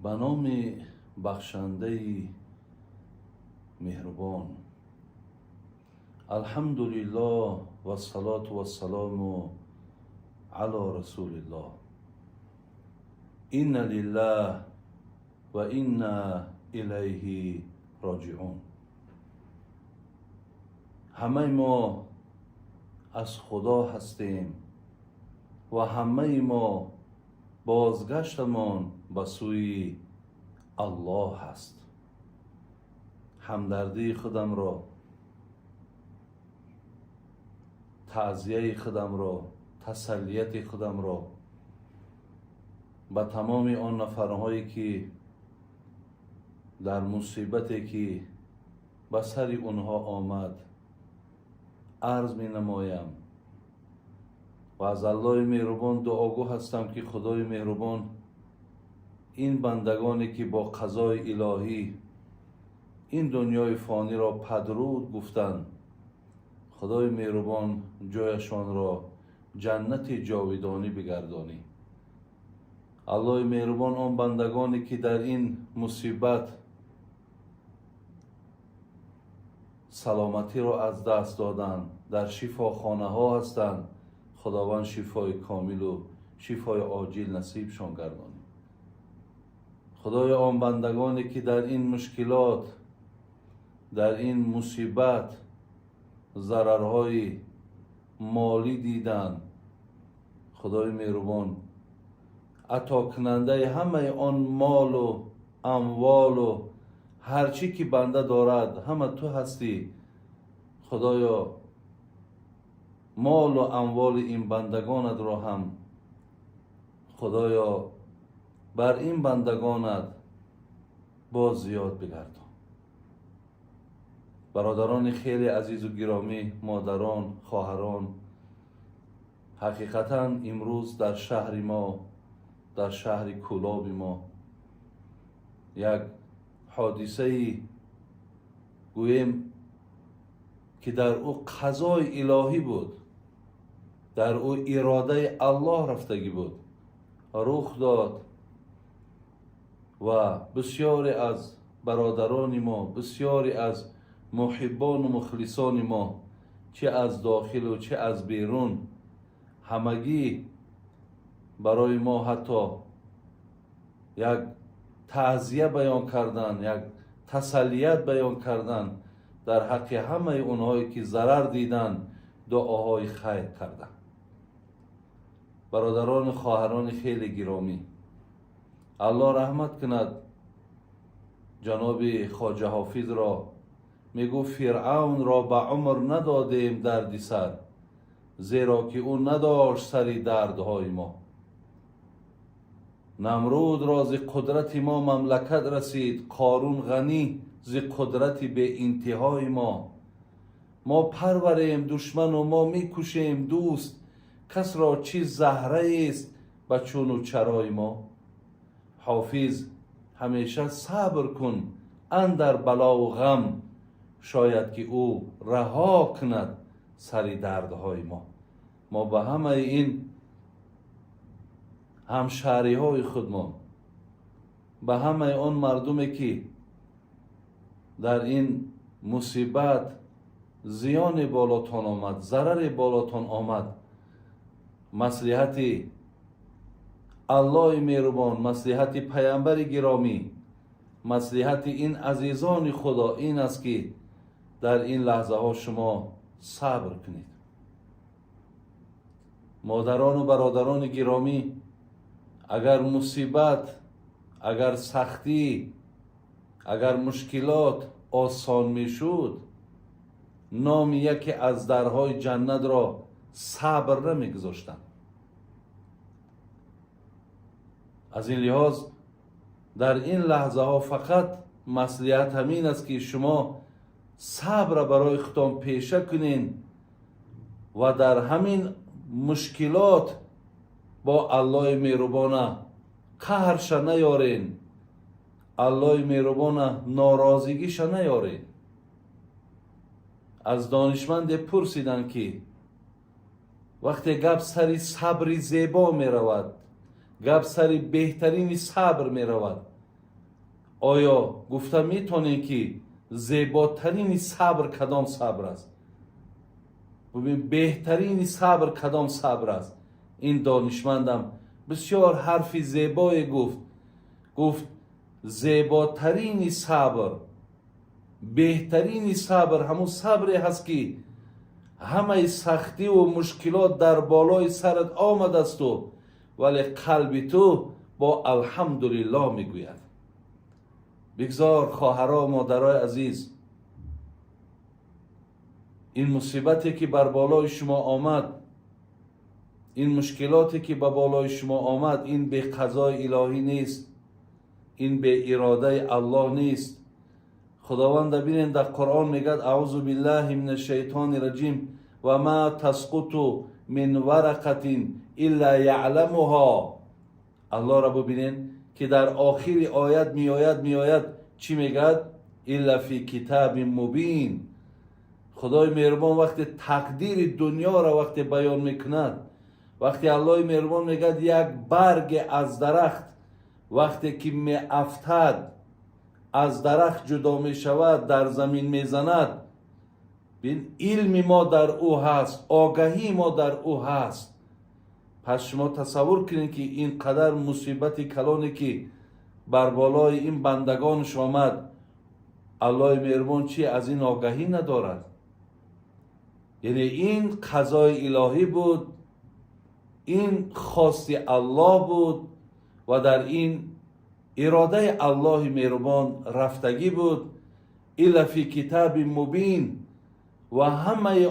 Ба номи бахшандаи меҳрубон. Алҳамдулиллоҳ вассалоту вассалому ало расулиллоҳ. Инна лиллаҳ ва инна илайҳи роҷиун. Ҳамаи мо аз Худо ҳастем ва ҳамаи мо бозгаштамон ба сӯи Аллоҳ ҳаст. Ҳамдардии худамро, таъзияи худамро, тасаллияти худамро ба тамоми он нафарҳое, ки дар мусибате, ки ба сари онҳо омад, арз менамоям ва аз Аллоҳи меҳрубон дуогӯ ҳастам, ки Худои меҳрубон ин бандагоне, ки бо қазои илоҳӣ ин дунёи фониро падруд гуфтанд, Худои меҳрубон ҷояшонро ҷаннати ҷовидонӣ бигардонӣ. Аллоҳи меҳрубон он бандагоне, ки дар ин мусибат саломатиро аз даст доданд, дар шифохонаҳо ҳастанд, Худованд шифои комилу шифои оҷил насибшон гардонӣ. Худоё, он бандагоне, ки дар ин мушкилот, дар ин мусибат зарарҳои молӣ диданд, Худои меҳрубон, атокунандаи ҳамаи он молу амволу ҳар чӣ ки банда дорад, ҳама ту ҳастӣ. Худоё, молу амволи ин бандагонатро ҳам, Худоё, бар ин бандагонат боз зиёд бигардон. Бародарони хеле азизу гиромӣ, модарон, хоҳарон, ҳақиқатан имрӯз дар шаҳри мо, дар шаҳри Кӯлоби мо як ҳодисаи, гӯем, ки дар ӯ қазои илоҳӣ буд, дар ӯ иродаи Аллоҳ рафтагӣ буд, рух дод ва бисёре аз бародарони мо, бисёре аз муҳиббону мухлисони мо, чӣ аз дохилу чӣ аз берун, ҳамагӣ барои мо ҳатто як таъзия баён кардан, як тасаллият баён кардан, дар ҳаққи ҳамаи онҳое, ки зарар диданд, дуоҳои хайр карданд. Бародарону хоҳарони хеле гиромӣ, Аллоҳ раҳмат кунад ҷаноби Хоҷа Ҳофизро, мегуфт: «Фиръавнро ба умр надодем дарди сар, зеро ки ӯ надошт сари дардҳои мо. Намрудро зи қудрати мо мамлакат расид, Қорун ғанӣ зи қудрати беинтиҳои мо. Мо парварем душману мо мекушем дӯст, касро чӣ заҳраест ба чуну чарои мо? Ҳофиз, ҳамеша сабр кун андар балову ғам, шояд ки ӯ раҳо кунад сари дардҳои мо». Мо ба ҳамаи ин ҳамшаҳриҳои худмон, ба ҳамаи он мардуме, ки дар ин мусибат зиёне болотон омад, зараре болотон омад, маслиҳати Аллоҳи меҳрубон, маслиҳати паямбари гиромӣ, маслиҳати ин азизони Худо ин аст, ки дар ин лаҳзаҳо шумо сабр кунед. Модарону бародарони гиромӣ, агар мусибат, агар сахтӣ, агар мушкилот осон мешуд, номи яке аз дарҳои ҷаннатро сабр намегузоштанд. Аз ин лиҳоз дар ин лаҳзаҳо фақат маслиҳат ҳамин аст, ки шумо сабра барои худтон пеша кунед ва дар ҳамин мушкилот бо Аллоҳи меҳрубона қаҳрша наёрен, Аллоҳи меҳрубона норозигиша наёрен. Аз донишманде пурсиданд, ки вақте гап сари сабри зебо меравад, гап сари беҳтарини сабр меравад. Оё гуфта метонем, ки зеботарини сабр кадом сабр аст? Бубин, беҳтарини сабр кадом сабр аст? Ин донишмандам бисёр ҳарфи зебое гуфт. Гуфт: зеботарини сабр, беҳтарини сабр ҳамун сабре ҳаст, ки ҳамаи сахтиву мушкилот дар болои сарат омадасту, вале қалби ту бо алҳамдулиллоҳ мегӯяд. Бигзор, хоҳаро, модарои азиз, ин мусибате, ки бар болои шумо омад, ин мушкилоте, ки ба болои шумо омад, ин беқазои илоҳӣ нест, ин беиродаи Аллоҳ нест. Худованда, бинен, дар Қуръон мегӯяд: أعوذ بالله من الشيطان الرجيم، وما تسقط من ورقة إلا يعلمها. Аллоҳро бубинен, ки дар охири оят меояд, чӣ мегӯяд? إلا في كتاب مبين. Худои меҳрубон вақте тақдири дунёро вақте баён мекунад, вақте Аллоҳи меҳрубон мегӯяд, як барге аз дарахт вақте ки меафтад, аз дарахт ҷудо мешавад, дар замин мезанад, бин, илми мо дар ӯ ҳаст, огаҳии мо дар ӯ ҳаст. Пас шумо тасаввур кунед, ки ин қадар мусибати калоне, ки бар болои ин бандагонаш омад, Аллоҳи меҳрубон чӣ, аз ин огаҳӣ надорад? Яъне ин қазои илоҳӣ буд, ин хости Аллоҳ буд ва дар ин иродаи Аллоҳи меҳрубон рафтагӣ буд. إلا في كتاب مبين. Ва ҳамаи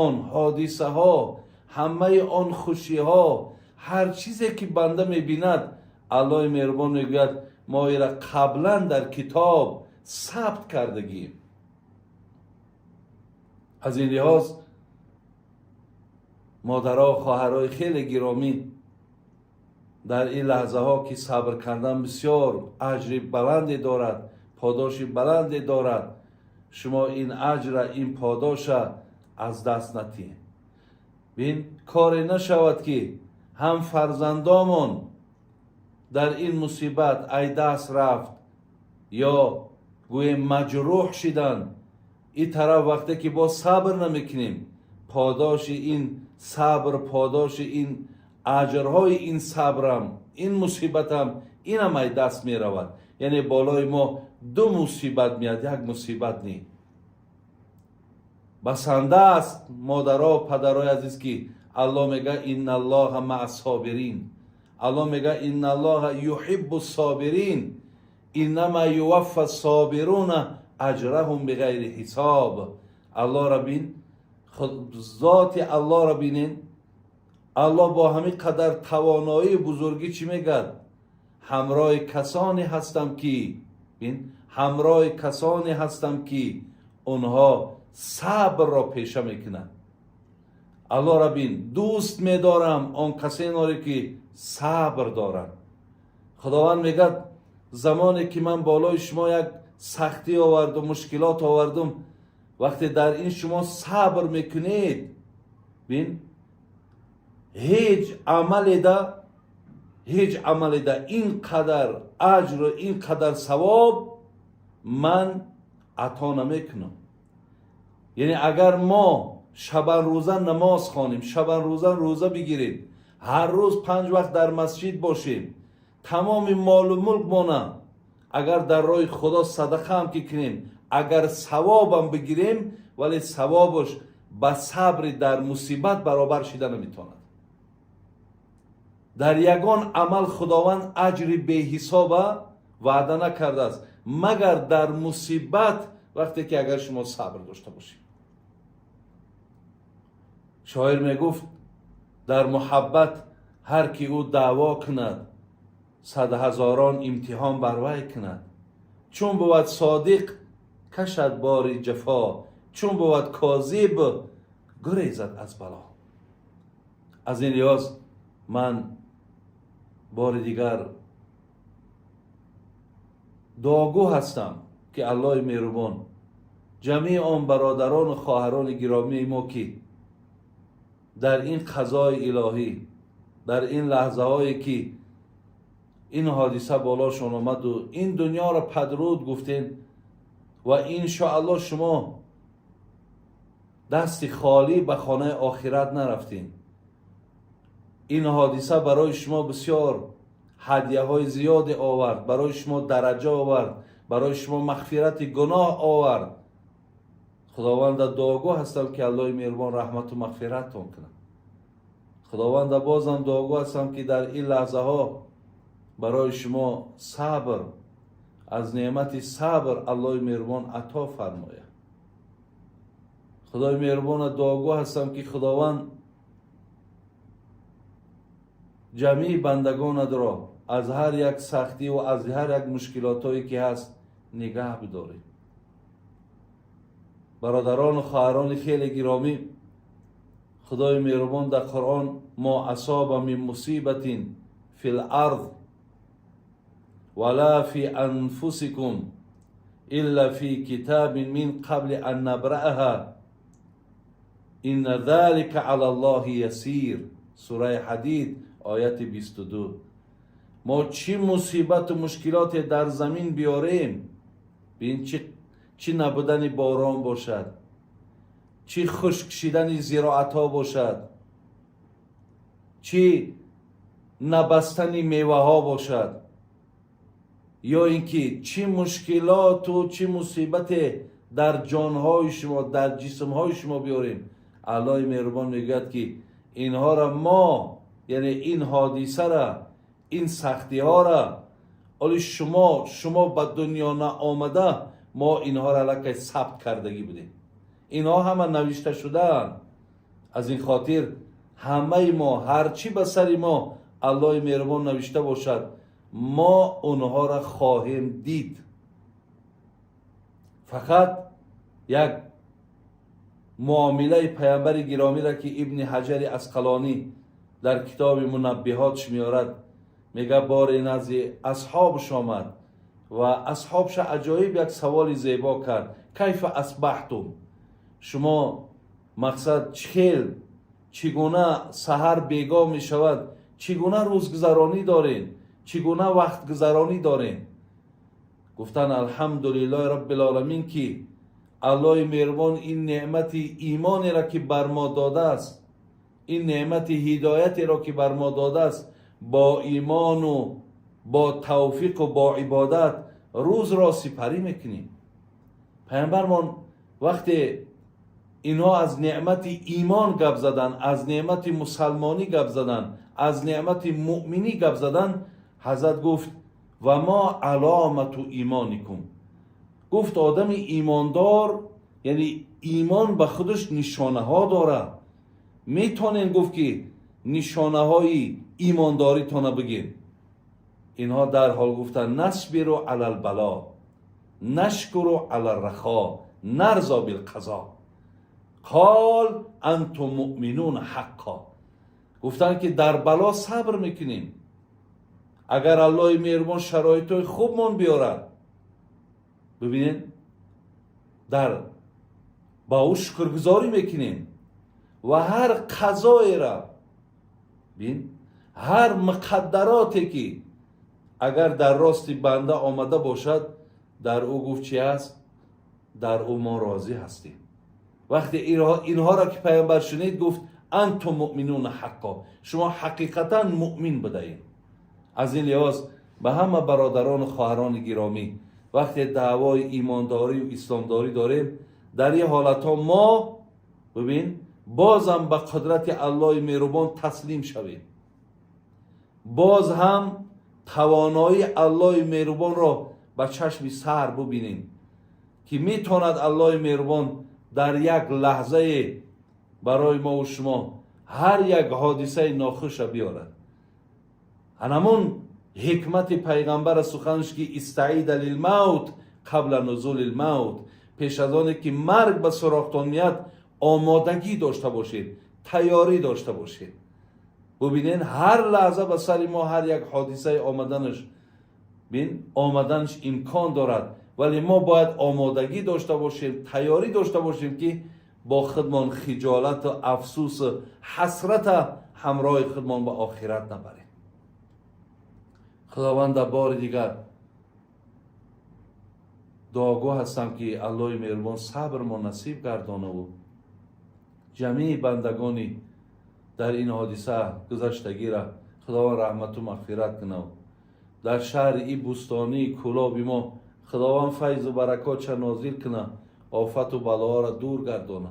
он ҳодисаҳо, ҳамаи он хушиҳо, ҳар чизе, ки банда мебинад, Аллоҳи меҳрубон мегӯяд, мо ира қаблан дар китоб сабт кардагием. Аз ин лиҳоз, модаро, хоҳарои хеле гиромӣ, дар ин лаҳзаҳо, ки сабр кардан бисёр аҷри баланде дорад, подоши баланде дорад, шумо ин аҷра, ин подоша аз даст натиҳед. Бин, коре нашавад, ки ҳам фарзандомон дар ин мусибат ай даст рафт ё гӯем маҷрӯҳ шиданд. Ин тараф вақте ки боз сабр намекунем, подоши ин сабр, подоши ин аҷрҳои ин сабрам, ин мусибатам, инам ай даст меравад. Яъне болои мо ду мусибат меяд, як мусибат не. Басанда аст, модаро, падарои азиз, ки Аллоҳ мега: إن الله مع الصابرين. Аллоҳ мега: إن الله يحب الصابرين، إنما يوفى الصابرون أجرهم بغير حساب. Аллоҳро бин, зоти Аллоҳро бинен. Аллоҳ бо ҳамин қадар тавоноии бузургӣ чӣ мегӯяд? Ҳамроҳи касоне ҳастам, ки, бин, ҳамроҳи касоне ҳастам, ки онҳо сабрро пеша мекунанд. Аллоҳро бин, дӯст медорам он касеноре, ки сабр доранд. Худованд мегӯяд, замоне ки ман болои шумо як сахтӣ овардум, мушкилот овардум, вақте дар ин шумо сабр мекунед, бин, ҳеҷ амаледа ин қадар аҷру ин қадар савоб ман ато намекунам. Яъне агар мо шабанрӯза намоз хонем, шабанрӯза рӯза бигирем, ҳар рӯз панҷ вақт дар масҷид бошем, тамоми молу мулкмона агар дар роҳи Худо садақаам ки кунем, агар савобам бигирем, вале савобаш ба сабри дар мусибат баробар шида наметавонад. Дар ягон амал Худованд аҷри беҳисоба ваъда накардааст, магар дар мусибат, вақте ки агар шумо сабр дошта бошед. Шоир мегуфт: дар муҳаббат ҳар ки ӯ даъво кунад, садҳазорон имтиҳон бар вай кунад. Чун бувад содиқ, кашад бори ҷафо, чун бувад козиб, гурезад аз бало. Аз ин лиҳоз ман бори дигар дуогӯ ҳастам, ки Аллоҳи меҳрубон ҷамъи он бародарону хоҳарони гиромии мо, ки дар ин қазои илоҳӣ, дар ин лаҳзаҳое, ки Ин ҳодиса болошон омаду ин дунёро падруд гуфтем ва иншоалло шумо дасти холӣ ба хонаи охират нарафтем. Ин ҳодиса барои шумо бисёр ҳадияҳои зиёде овард, барои шумо дараҷа овард, барои шумо мағфирати гуноҳ овард. Худованда дуогӯ ҳастам, ки Аллоҳи меҳрубон раҳмату мағфираттон кунад. Худованда бозам дуогӯ ҳастам, ки дар ин лаҳзаҳо барои шумо сабр, аз неъмати сабр Аллоҳи меҳрубон ато фармояд. Худои меҳрубона дуогӯ ҳастам, ки Худованд ҷамъи бандагонатро аз ҳар як сахтиву аз ҳар як мушкилотҳое ки ҳаст нигаҳ бидоред. Бародарону хоҳарони хеле гиромӣ, Худои меҳрубон дар Қуръон: «ما أصاب من مصيبة في الأرض ولا في أنفسكم إلا في كتاب من قبل أن نبرأها إن ذلك على الله يسير». Сураи Ҳадид, ояти 22. Мо чӣ мусибату мушкилоте дар замин биёрем, бин, чӣ набудани борон бошад, чӣ хушк шидани зироатҳо бошад, чӣ набастани меваҳо бошад, ё ин ки чӣ мушкилоту чӣ мусибате дар ҷонҳои шумо, дар ҷисмҳои шумо биёрем, Аллоҳи меҳрубон мегӯяд, ки инҳоро мо, яъне ин ҳодисара, ин сахтиҳора, оли шумо ба дунё наомада мо инҳоро аллакай сабт кардагӣ будем, инҳо ҳама навишта шудаанд. Аз ин хотир ҳамаи мо, ҳарчӣ ба сари мо Аллоҳи меҳрубон навишта бошад, мо онҳоро хоҳем дид. Фақат як муомилаи паямбари гиромиро, ки Ибни Ҳаҷари Асқалонӣ дар китоби Мунаббиҳотш меорад, мега, боре назди асҳобш омад ва асҳобша аҷоиб як саволи зебо кард: «كيف أصبحتم؟» Шумо, мақсад, чӣ хел, чӣ гуна саҳар бегоҳ мешавад, чӣ гуна рӯзгузаронӣ дорем, чӣ гуна вақтгузаронӣ дорем? Гуфтанд: «الحمد لله رب العالمين», ки Аллоҳи меҳрубон ин неъмати имонеро, ки бар мо додааст, ин неъмати ҳидоятеро, ки бар мо додааст, бо имону бо тавфиқу бо ибодат рӯзро сипарӣ мекунем. Паямбармон вақте инҳо аз неъмати имон гап задан, аз неъмати мусалмонӣ гап задан, аз неъмати муъминӣ гап задан, ҳазрат гуфт: «وما علامة إيمانكم؟» Гуфт, одами имондор, яъне имон ба худаш нишонаҳо дорад, метонем, гуфт, ки нишонаҳои имондоритона бигем? Инҳо дарҳол гуфтанд: «نصبر على البلاء، نشكر على الرخاء، نرضى بالقضاء». قال: «أنتم مؤمنون حقا». Гуфтанд, ки дар бало сабр мекунем, агар Аллоҳи меҳрубон шароитҳои хубмон биёрад, бибинед, дар ба ӯ шукргузорӣ мекунем ва ҳар қазоера, бин, ҳар муқаддароте, ки агар дар рости банда омада бошад, дар ӯ, гуфт, чи аст, дар ӯ мо розӣ ҳастем. Вақте инҳоро ки паямбар шунид, гуфт: «أنتم مؤمنون حقا». Шумо ҳақиқатан муъмин будаед. Аз ин лиҳоз ба ҳама бародарону хоҳарони гиромӣ, вақте даъвои имондорию исломдорӣ дорем, дар ин ҳолатҳо мо, бибин, бозам ба қудрати Аллоҳи меҳрубон таслим шавем, боз ҳам тавоноии Аллоҳи меҳрубонро ба чашми сар бубинем, ки метавонад Аллоҳи меҳрубон дар як лаҳзае барои мову шумо ҳар як ҳодисаи нохуша биёрад. Ҳанамун ҳикмати пайғамбара суханш, ки «استعد للموت قبل نزول الموت». Пеш аз оне ки марг ба суроғтон меяд, омодагӣ дошта бошед, тайёрӣ дошта бошед. Бубинед, ҳар лаҳза ба сари мо ҳар як ҳодисаи омаданаш, бин, омаданаш имкон дорад, вале мо бояд омодагӣ дошта бошем, тайёрӣ дошта бошем, ки бо худмон хиҷолату афсӯсу ҳасрата ҳамроҳи худмон ба охират набарем. Худованда, бори дигар дуогӯ ҳастам, ки Аллоҳи меҳрубон сабрмо насиб гардонаву ҷамеи бандагони дар ин ҳодиса гузаштагира Худованд раҳмату мағфират кунав. Дар шаҳри и бӯстонии Кӯлоби мо Худованд файзу баракотша нозил куна, офату балоҳоро дур гардона.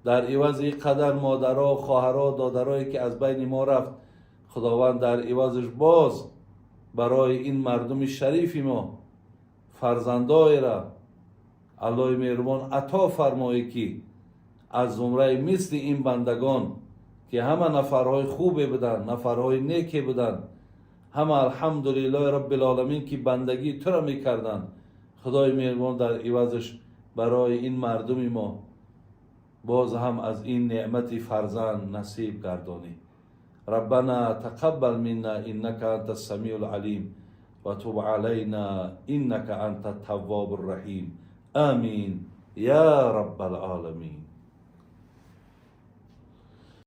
Дар ивази ин қадар модаро, хоҳаро, додарое, ки аз байни мо рафт, Худованд дар ивазаш боз барои ин мардуми шарифи мо фарзандоера Аллоҳи меҳрубон ато фармоӣ, ки аз зумраи мисли ин бандагон, ки ҳама нафарҳои хубе буданд, нафарҳои неке буданд, ҳама, алҳамдулиллоҳи роббилоламин, ки бандагии туро мекарданд. Худои меҳрубон дар ивазаш барои ин мардуми мо боз ҳам аз ин неъмати фарзанд насиб гардонӣ. ربنا تقبل منا إنك أنت السميع العليم وتب علينا إنك أنت التواب الرحيم. آمين يا رب العالمين.